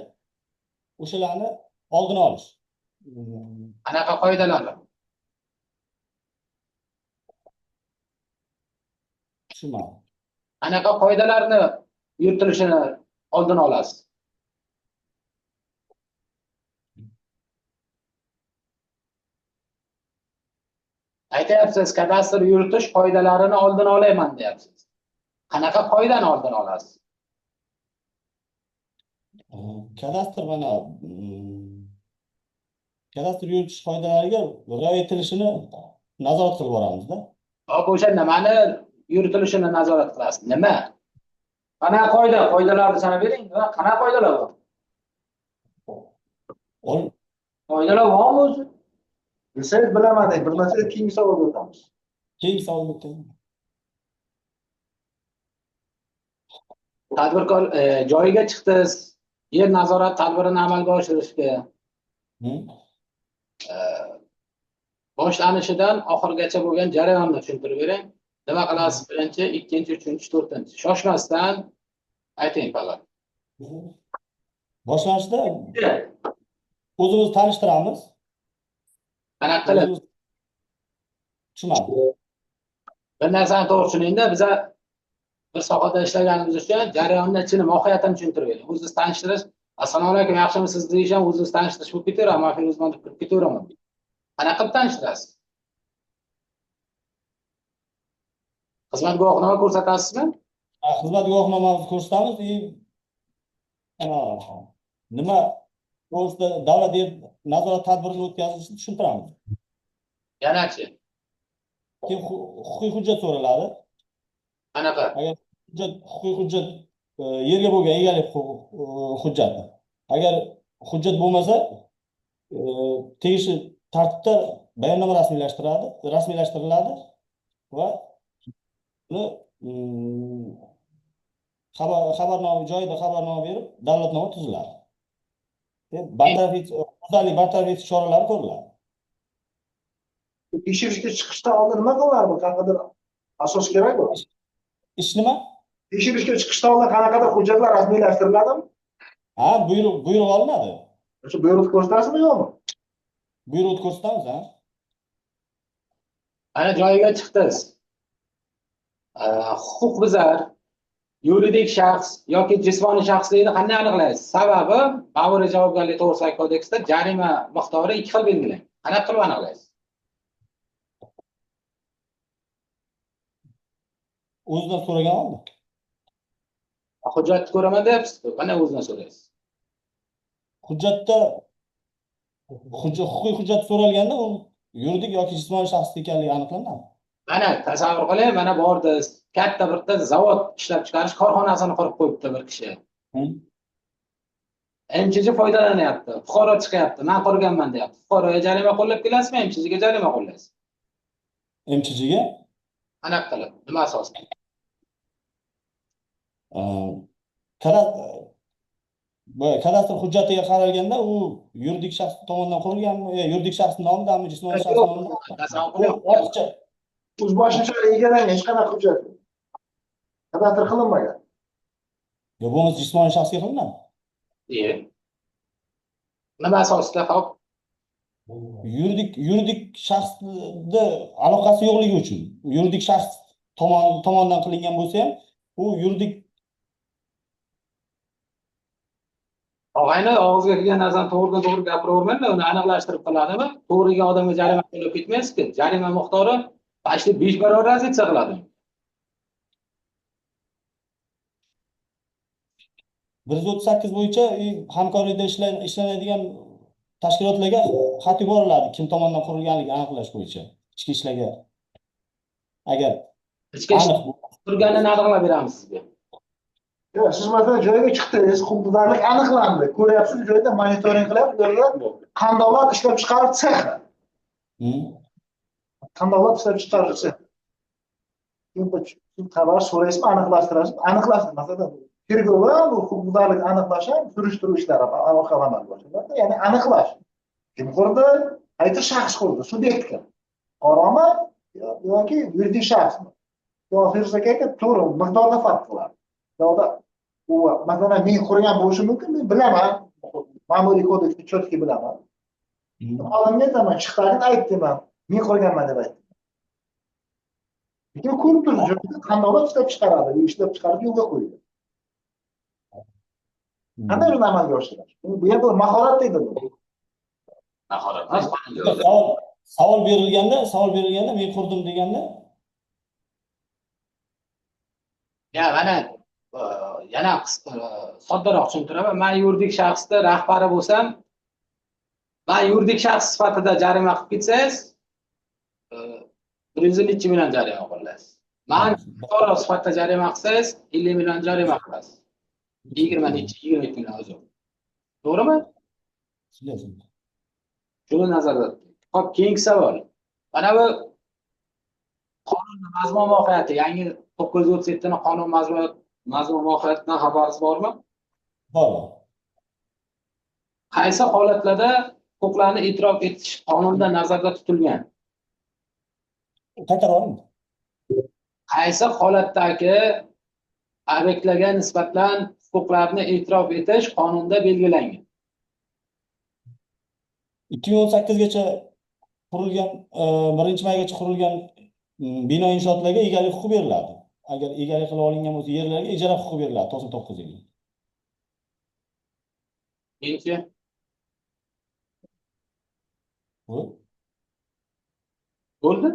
o'shalarni oldini olish. Qanaqa qoidalarni? Tushunmadim. Qanaqa qoidalarni yuritilishini oldini olasiz? Aytayapsiz, kadastr yuritish qoidalarini oldini olayman deyapsiz. Qanaqa qoidani oldini olasiz? Kadastr mana kadastr yuritish qoidalariga rioya etilishini nazorat qilib boramizda. Hop, o'sha nimani yuritilishini nazorat qilasiz? Nima? Qanaqa qoida? Qoidalarni sanab bering. Nima? Qanaqa qoidalar bor? Qoidalar bormi o'zi? Bilsangiz bilaman deng, bilmasangiz keyingi savolga o'tamiz. Keyingi savolga o'tamiz. Tadbirkor joyiga chiqdingiz, yer nazorat tadbirini amalga oshirishga. Boshlanishidan oxirigacha bo'lgan jarayonni tushuntirib bering. Nima qilasiz birinchi, ikkinchi, uchinchi, to'rtinchi. Shoshmasdan ayting faqat. Boshlanishda o'zimizni tanishtiramiz. Qanaqa qilib? Tushunmadim. Bir narsani to'g'ri tushuningda, biza bir sohada ishlaganimiz uchun jarayonni ichini, mohiyatini tushuntirib bering. O'zingiz tanishtirish, assalomu alaykum, yaxshimisiz deyish ham o'zingiz tanishtirish bo'lib ketaveradi, man Feruzman deb kirib ketaveraman. Qanaqa qilib tanishtirasiz? Xizmat guvohnoma ko'rsatasizmi? Xizmat guvohnomamizni ko'rsatamiz nima to'g'risida davlat yer nazorat tadbirini o'tkazishni tushuntiramiz. Yanachi? Keyin huquqiy hujjat so'raladi. Qanaqa? Agar huquqiy hujjat yerga bo'lgan egalik hujjati. Agar hujjat bo'lmasa, tegishli tartibda bayonnoma rasmiylashtiriladi va uni xabarnoma joyida xabarnoma berib, davlatnoma tuziladi. Bartaraf etish choralari ko'riladi. Tekshirishga chiqishdan oldin nima qilinadi? Bu qanaqadir asos kerak-ku. Ish nima? Tekshirishga chiqishdan oldin qanaqadir hujjatlar rasmiylashtiriladimi? Ha, buyruq olinadi. O'sha buyruqni ko'rsatasizmi yo'qmi? Buyruqni ko'rsatamiz, ha. Ana joyiga chiqdingiz. Huquqbuzar yuridik shaxs yoki jismoniy shaxslikni qanday aniqlaysiz? Sababi ma'muriy javobgarlik to'g'risidagi kodeksda jarima miqdori ikki xil belgilangan. Qanaqa qilib aniqlaysiz? O'zidan so'ragan oldi. Hujjatni ko'raman deyapsiz-ku, qanday o'zidan so'raysiz? Hujjatda huquqiy hujjat so'ralganda u yuridik yoki jismoniy shaxs ekanligi aniqlanadi. Mana tasavvur qiling, mana bordingiz, katta bitta zavod ishlab chiqarish korxonasini qurib qo'yibdi bir kishi. MChJ foydalanyapti, fuqaro chiqyapti, men qurganman deyapti. Fuqaroga jarima qo'llab kelasizmi, MChJga jarima qo'llaysiz? MChJga? Qanaqa qilib? Nima asosida? Kadastr hujjatiga qaralganda u yuridik shaxs tomonidan qurilganmi, yuridik shaxs nomidami, jismoniy shaxs nomidami? Ortiqcha o'zboshimchalik egalangan hech qanaqa hujjat yo'q. Kadastr qilinmagan. Yo'q, bo'lmasa jismoniy shaxsga qilinadi. Nima asosida hop? Yuridik shaxsni aloqasi yo'qligi uchun, yuridik shaxs tomonidan qilingan bo'lsa ham, u yuridik og'ayni og'izga kelgan narsani to'g'ridan to'g'ri gapiravermanglar, uni aniqlashtirib qiladimi? To'g'ri degan odamga jarima qilib ketmaysizki, jarima miqdori почти 5 barobar разница qiladi. 138 bo'yicha hamkorlikda ishlanadigan tashkilotlarga xat yuboriladi, kim tomonidan qurilganligi aniqlash bo'yicha ichki ishlarga. Agar ichki ishlar turganini aniqlab beramiz sizga. Yo'q, siz masalan joyga chiqdingiz, huquqbuzarlik aniqlandi. Ko'ryapsiz, joyda monitoring qilyapsiz, ularda qandovlat ishlab chiqarib sexi. Qandovlat ishlab chiqarib sexi. Keyin xabar so'raysizmi, aniqlashtirasiz, aniqlashtirasiz. Masalan, tergov ham bu huquqbuzarlik aniqlash ham surishtiruv ishlari orqali amalga oshiriladi. Ya'ni aniqlash. Kim qurdi? Qaysi shaxs qurdi? Subyekt kim? Fuqaromi yoki yuridik shaxsmi? Yo, Feruz aka aytdi, to'g'ri, miqdorda farq qiladi. Yo'qda u masalan men qurgan bo'lishi mumkin, men bilaman, ma'muriy kodeksni cho'tki bilaman. Odamga aytaman, chiqdagin ayt deyman, men qurganman deb aytdim. Lekin ko'rib turibsiz, qandolat ishlab chiqaradi, ishlab chiqarib yo'lga qo'yadi. Qanday buni amalga oshiradi? Bu ham bir mahorat deydi bu. Mahorat emas. Savol berilganda men qurdim deganda ya mana yana soddaroq tushuntiraman. Men yuridik shaxsda rahbari bo'lsam, men yuridik shaxs sifatida jarima qilib ketsangiz, 100 necha million jarima qilasiz. Men fuqaro sifatida jarima qilsangiz, 50 million jarima qilasiz. 20 necha, 22 million uzr. To'g'rimi? Shuni nazarda tuting. Xo'p, keyingi savol. Mana bu qonun mazmun mohiyati, yangi 937 ni qonun mazmun mohiyatidan xabaringiz bormi? Bor. Qaysi holatlarda huquqlarni e'tirof etish qonunda nazarda tutilgan? Qaytarib oling. Qaysi holatdagi obyektlarga nisbatan huquqlarni e'tirof etish qonunda belgilangan? 2018 gacha qurilgan, 1-maygacha qurilgan Bino inshootlarga egalik huquqi beriladi. Agar egalik qilib olingan bo'lsa, yerlarga ijara huquqi beriladi 99 yilga. Keyinchi. Bu Bo'ldi.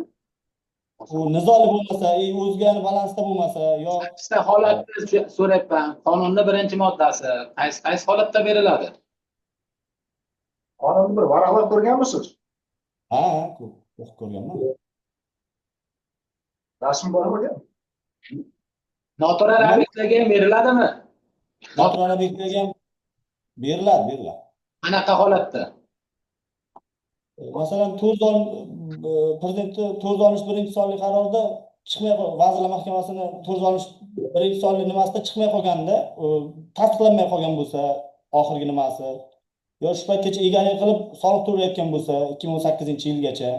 U nizoli bo'lmasa, o'zgani balansda bo'lmasa yo Sakkizta holatni so'rayapman. Qonunning birinchi moddasi qaysi qaysi holatda beriladi? Qonunni bir varaqlab ko'rganmisiz? Ha, o'qib ko'rganman. Rasm bormi? Noturar obyektlarga ham beriladimi? Noturar obyektlarga ham beriladi, beriladi. Qanaqa holatda? Masalan, prezidentni 461-sonli qarorida chiqmay, Vazirlar Mahkamasini 461-sonli nimasida chiqmay qolganda, tasdiqlanmay qolgan bo'lsa, oxirgi nimasi, yo shu paytgacha egalik qilib soliq to'layotgan bo'lsa, 2018-yilgacha.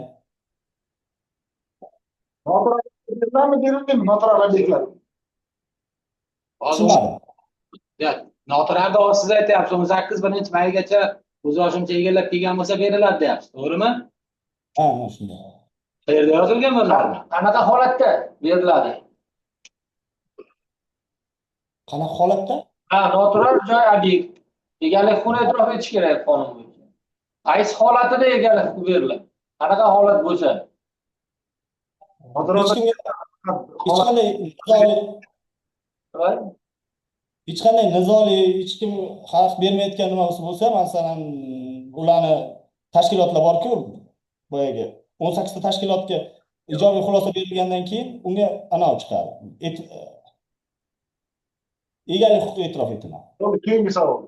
Noturar obyektlarmi berilmaymi? Noturar obyektlar. Tushunmadim. Noturarda siz aytyapsiz, 18 birinchi maygacha o'zboshimcha egallab kelgan bo'lsa beriladi deyapsiz, to'g'rimi? Ha, shunday. Qayerda yozilgan bu norma? Qanaqa holatda beriladi? Qanaqa holatda? Ha, noturar joy obyekt egalik huquqini e'tirof etish kerak qonun bo'yicha. Qaysi holatida egalik huquqi beriladi? Qanaqa holat bo'lsa? Hech qanday nizoli, hech kim xalq bermayotgan nimasi bo'lsa, masalan, ularni tashkilotlar bor-ku, boyagi 18 ta tashkilotga ijobiy xulosa berilgandan keyin unga anavi chiqadi. Egalik huquqi e'tirof etiladi. To'g'ri, keyingi savol.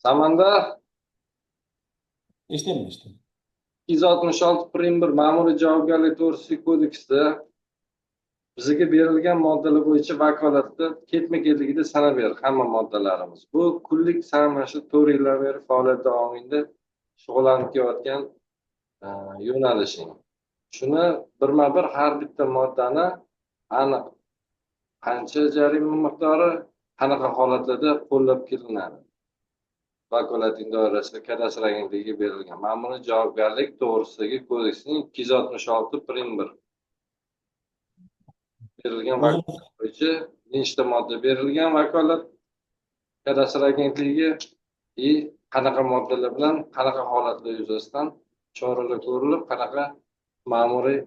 Samandar. Eshityapman, eshityapman. 266 prim 1 ma'muriy javobgarlik to'g'risidagi kodeksda bizga berilgan moddalar bo'yicha vakolatni ketma-ketligida sanab ber hamma moddalarimiz. Bu kunlik san mana shu 4 yildan beri faoliyat davomida shug'ullanib kelayotgan yo'nalishing. Shuni birma-bir har bitta moddani aniq qancha jarima miqdori, qanaqa holatlarda qo'llab kelinadi. Vakolating doirasida kadastr agentligiga berilgan ma'muriy javobgarlik to'g'risidagi kodeksning 266 prim 1 berilgan vakolat bo'yicha nechta modda berilgan vakolat kadastr agentligiga и qanaqa moddalar bilan qanaqa holatlar yuzasidan choralar ko'rilib, qanaqa ma'muriy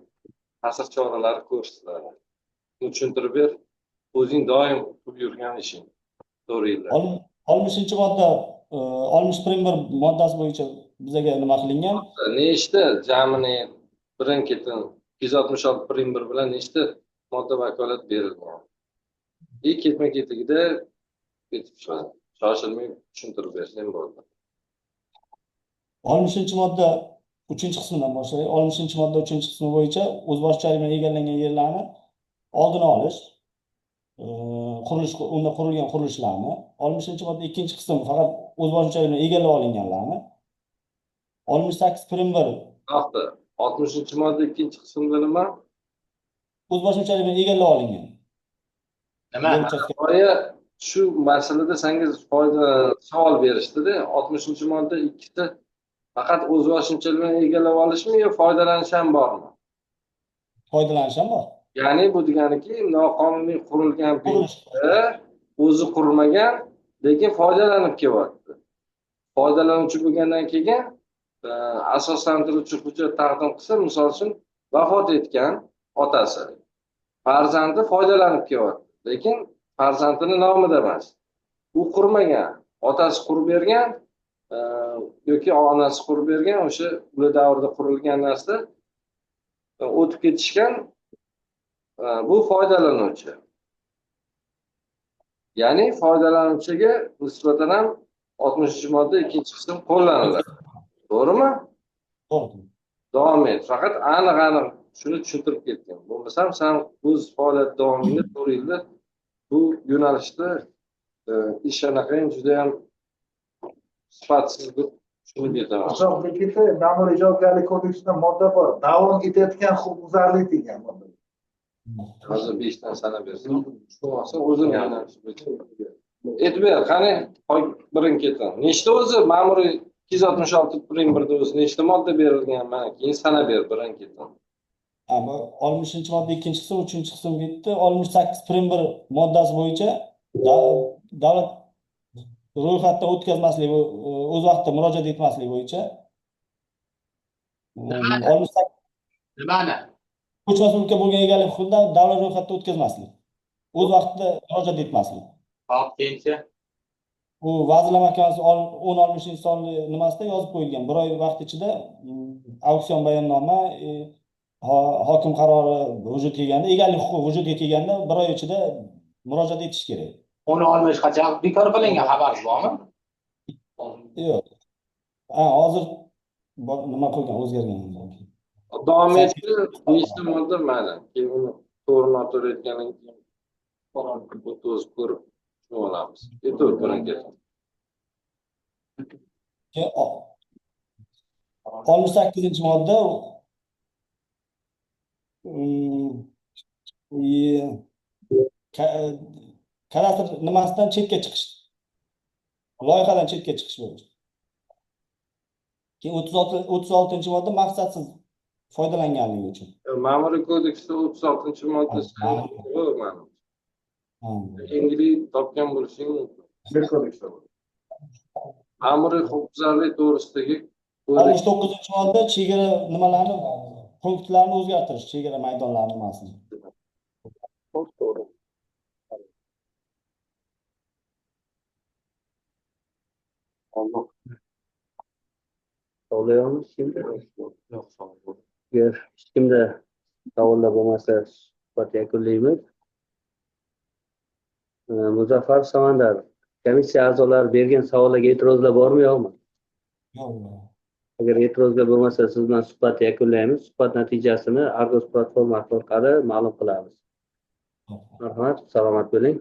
ta'sir choralari ko'rsatiladi. Buni tushuntirib ber. O'zing doim qilib yurgan ishing. 4 yillar. 60-modda 60 prim 1 moddasi bo'yicha bizaga nima qilingan? Nechta jamini birin-ketin 266 prim 1 bilan nechta modda vakolat berilgan? И ketma-ketligida shoshilmay tushuntirib bersang bo'ldi. 60-modda 3-qismidan boshlaylik. 60-modda 3-qismi bo'yicha o'zboshimchalik bilan egallangan yerlarni oldini olish, qurilish, unda qurilgan qurilishlarni, 60-modda 2-qismi faqat o'zboshimchalik bilan egallab olinganlarni, 68 prim 1. To'xta, 60-modda 2-qismida nima? O'zboshimchalik bilan egallab olingan. Nima? Boya shu masalada senga foyda savol berishdida, 60-modda 2ta faqat o'zboshimchalik bilan egallab olishmi yo foydalanish ham bormi? Foydalanish ham bor. Ya'ni bu deganiki, noqonuniy qurilgan bino o'zi qurmagan, lekin foydalanib kelyapti. Foydalanuvchi bo'lgandan keyin asoslantiruvchi hujjat taqdim qilsa, misol uchun vafot etgan otasi, farzandi foydalanib kelyapti, lekin farzandini nomida emas. U qurmagan, otasi qurib bergan yoki onasi qurib bergan, o'sha ular davrida qurilgan narsa o'tib ketishgan, bu foydalanuvchi. Ya'ni foydalanuvchiga nisbatan ham 60-modda 2-qism qo'llaniladi. To'g'rimi? To'g'ri. Davom et. Faqat aniq-aniq shuni tushuntirib ketgan. Bo'lmasam sen o'z faoliyat davomida 4 yilda bu yo'nalishda ish anaqang juda ham sifatsiz deb tushunib yetaman. Uzoq bekitda ma'muriy javobgarlik kodeksida modda bor. Davom etayotgan huquqbuzarlik degan modda. Hozir 5 dan sanab bersin. Tushunmasa o'zini yo'nalishi bo'yicha. Aytib ber, qani birin-ketin. Nechta o'zi ma'muriy 266 prim 1 da o'zi nechta modda berilgan? Mana keyin sanab ber birin-ketin. Bu 60-modda ikkinchi qism, uchinchi qism ketdi. 68 prim 1 moddasi bo'yicha davlat ro'yxatdan o'tkazmaslik, o'z vaqtida murojaat etmaslik bo'yicha 68 Nimani? Ko'chmas mulkka bo'lgan egalik huquqidan davlat ro'yxatdan o'tkazmaslik. O'z vaqtida murojaat etmaslik. Hop, keyinchi. Bu Vazirlar Mahkamasi 10-60 sonli nimasida yozib qo'yilgan. Bir oy vaqt ichida auksion bayonnoma, hokim qarori vujudga kelganda, egalik huquqi vujudga kelganda bir oy ichida murojaat etish kerak. 10-60 qachon bekor qilingan, xabaringiz bormi? Yo'q. Ha, hozir nima qilgan, o'zgargan. Davom etdi, 5 modda mayli. Keyin uni to'g'ri noto'g'ri aytgandan keyin o'tkazib ko'rib tushunib olamiz. Ketaver, birin-ketin. 68-modda kadastr nimasidan chetga chiqish, loyihadan chetga chiqish bo'yicha. Keyin 36-modda maqsadsiz foydalanganligi uchun. Ma'muriy kodeksda 36-modda yangilik topgan bo'lishing mumkin. Ma'muriy huquqbuzarlik to'g'risidagi 69-modda chegara nimalarni, punktlarni o'zgartirish, chegara maydonlarini nimasini. To'g'ri. Savollar kimda? Yo'q, savol yo'q. Agar hech kimda savollar bo'lmasa, suhbat yakunlaymiz. Muzaffar Samandar, komissiya a'zolari bergan savollarga e'tirozlar bormi, yo'qmi? Yo'q. Agar e'tirozlar bo'lmasa, siz bilan suhbatni yakunlaymiz. Suhbat natijasini Argos platformasi orqali ma'lum qilamiz. Marhamat, salomat bo'ling.